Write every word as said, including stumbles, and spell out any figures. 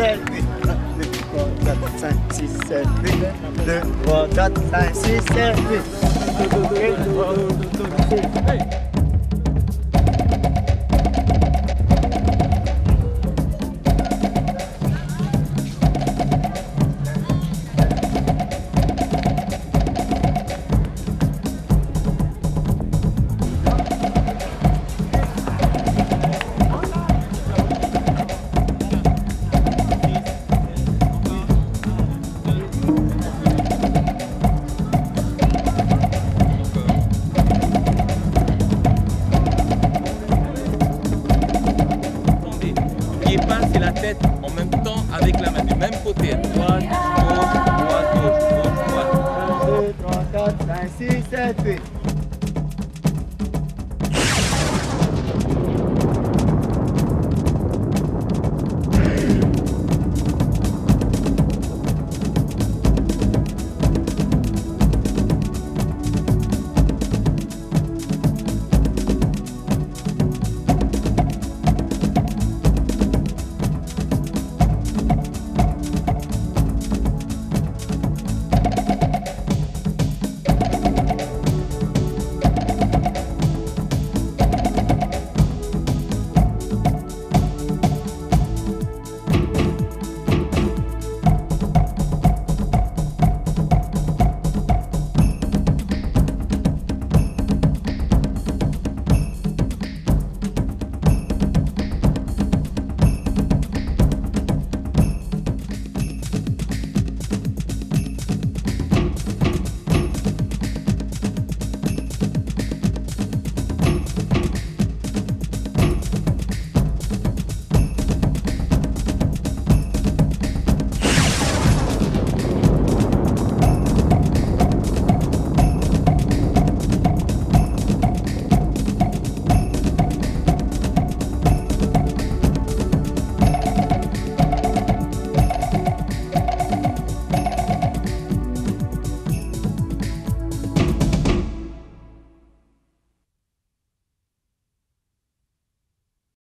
sept, huit. Un, deux, trois, quatre, cinq, six, sept, huit. Deux, trois, quatre, cinq, six, sept, huit. Attendez, n'oubliez pas, c'est la tête en même temps avec la main du même côté. Droite, gauche, droite, gauche, gauche, droite. Un, deux, trois, quatre, cinq, six, sept, huit.